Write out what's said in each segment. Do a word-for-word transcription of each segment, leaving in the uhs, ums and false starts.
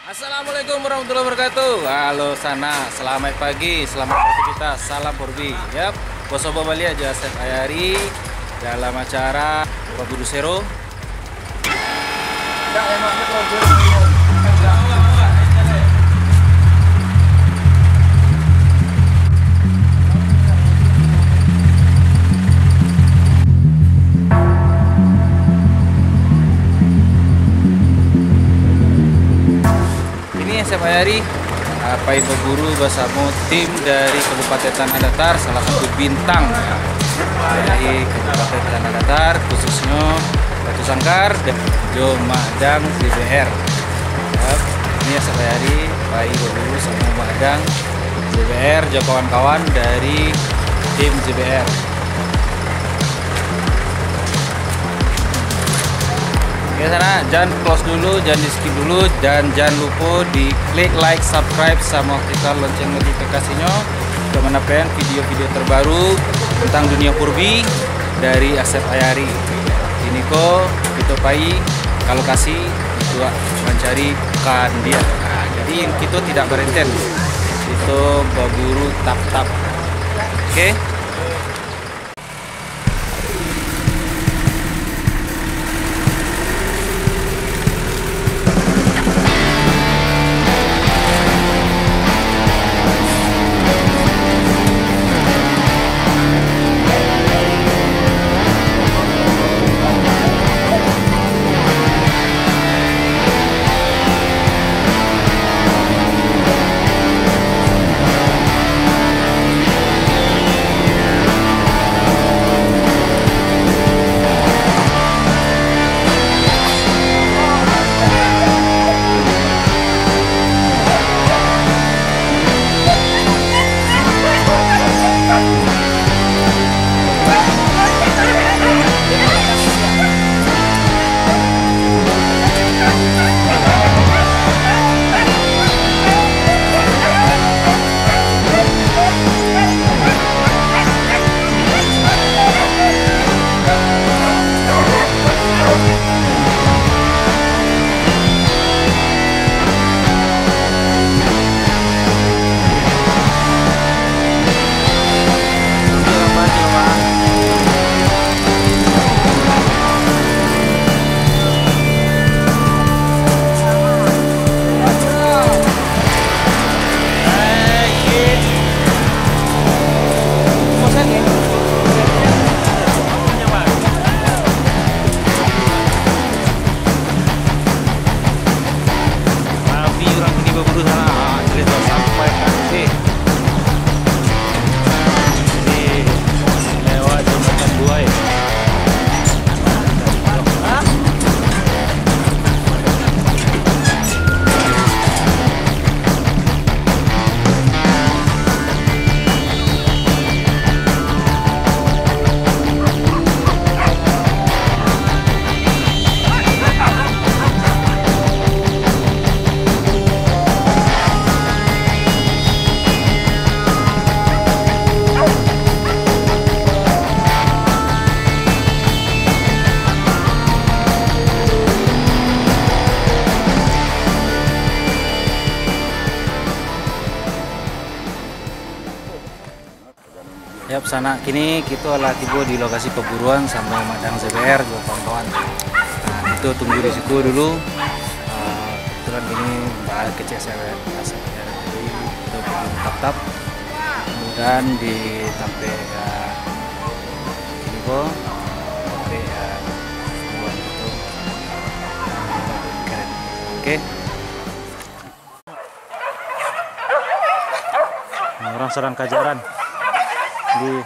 Assalamualaikum warahmatullahi wabarakatuh. Halo sanak, selamat pagi, selamat beraktivitas, salam Purbi. Yap, basobok baliak jo Asep Ayari dalam acara Baburu Sero. Ini Asep Ayari, ah, pai baburu basamo tim dari Kabupaten Tanah Datar, salah satu bintang dari Kabupaten Tanah Datar, khususnyo Batu Sangkar dan jo Madang J B R. Yap, ini Asep Ayari pai baburu samo Madang J B R, jo kawan-kawan dari tim J B R. Oke, sanak, jan close dulu, jan di-skip dulu, dan jan lupo di klik like, subscribe, samo aktifkan lonceng notifikasinyo untuk mandapatkan video-video terbaru tentang dunia Purbi dari Asep Ayari. Kini ko kito pai ka lokasi untuk mancari kandia. Nah, jadi kito tidak barenten, kito baburu tap-tap. Oke? Kami urang kini baburu sanak, ah, cerito sampai ka Aceh. Di lewat Jambatan Buai. Yap, sanak, kini kito lah tibo di lokasi paburuan samo Madang Z B R jo kawan-kawan. Nah, kito tunggu di siko dulu. Ah, kebetulan kini bah kecek saya, saya jadi kito paburu tap-tap. Mudahan di tampek, ah, kini ko, tampek, ah, buruan kito, ah, keren. Oke. Nah, urang sadang kajaran di, hmm.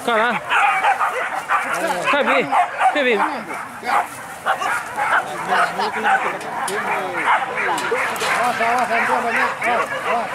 Kak lah. Kak, bi. Kak, bi. Awas, awas, antrian banyak. Awas, awas.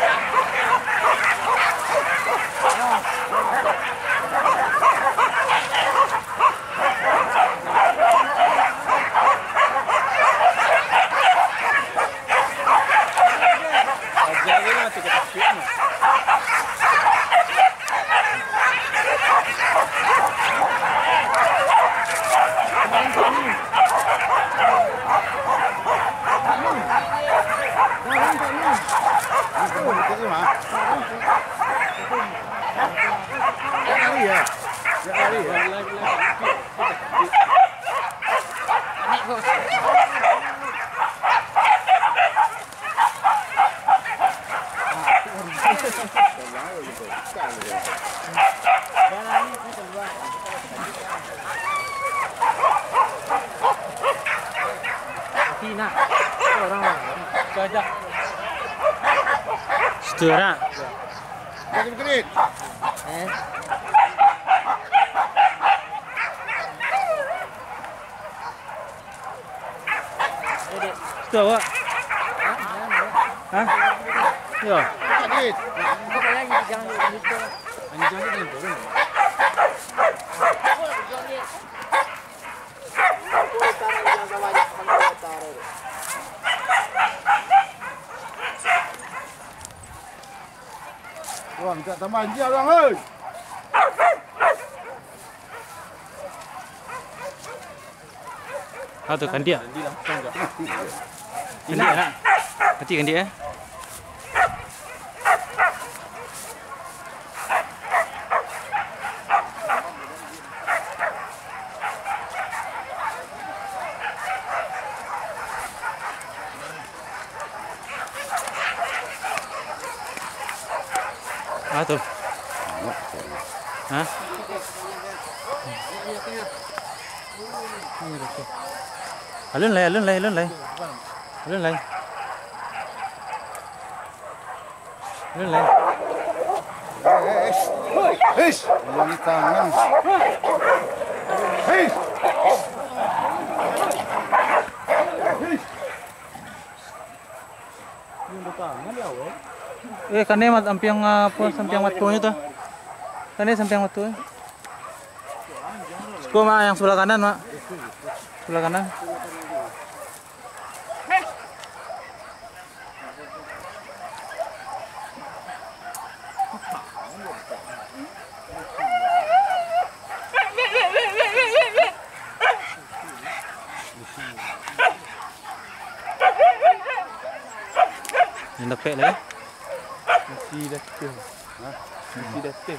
Situ, nak. Eh? Situ awak? Hah? Yo. Wah, mintak tambah anjing urang, oi. Ah, tu kandiak. Kandiak, nak. Mati kandiak, eh. Ah, tu. Hah? Alun lai, alun lai, alun lai. Alun lai. Alun lai. Eish, eish, ini tangan. Eish. Eh, kanai mat-, sampiang, ah, apo, sampiang matonyo tu. Kanai sampiang mato. Siko, Mak, yang sebelah kanan, Mak. Sebelah kanan. Yang dapek lah, eh. Masih dapek. Hah? Masih dapek.